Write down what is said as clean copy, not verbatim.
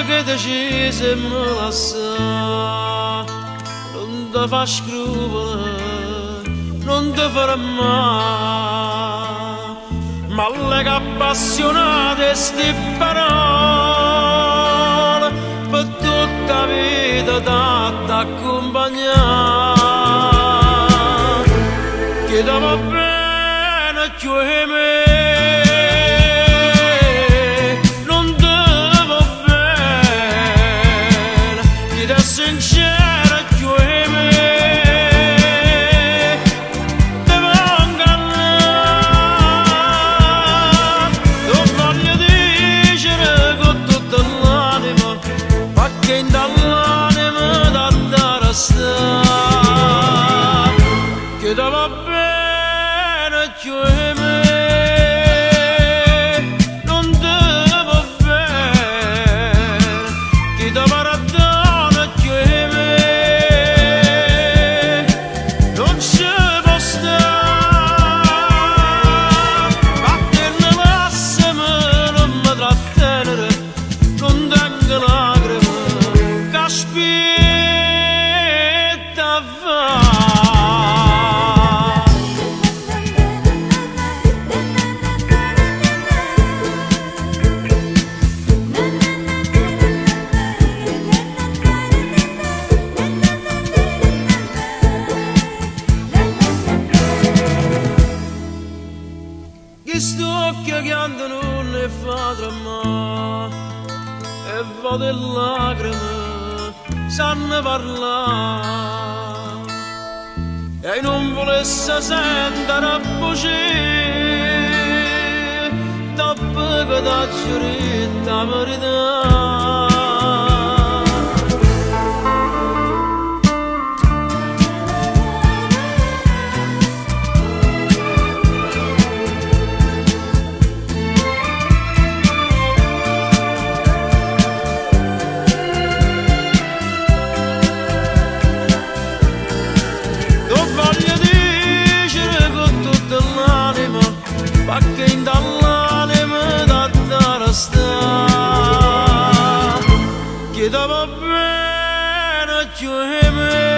che decise 'e me lassà, nun te fa scrupolo, nun te fermà. M'allega appassionata 'e sti parole, pe tutta 'a vita t'ha accumpagnà. Chi te vò bene cchiù 'e me, nun te vò bene. Chi t'è sincero cchiù 'e me, te vò 'ngannà. T' 'o voglio dicere cu tutta l'anima, pecché 'int'a ll'anema t'adda restà. Chi te vò bene cchiù 'e me, nun te vò bene. Chi te perdona cchiù 'e me, nun ce po' sta. Vattenne, lassame, nun me trattenere, nun tengo lacrime che aspiette a fa'. Chist'uocchie chianto nun 'e fa tremmà, 'E vote 'e lacrime sanno parlà. E i' nun vulesse sentere 'a bucia, doppo che t'aggio ditto 'a verità. T' 'o voglio dicere cu tutta l'anima, pecché 'int'a ll'anema t'adda restà. Chi te vò bene cchiù 'e me.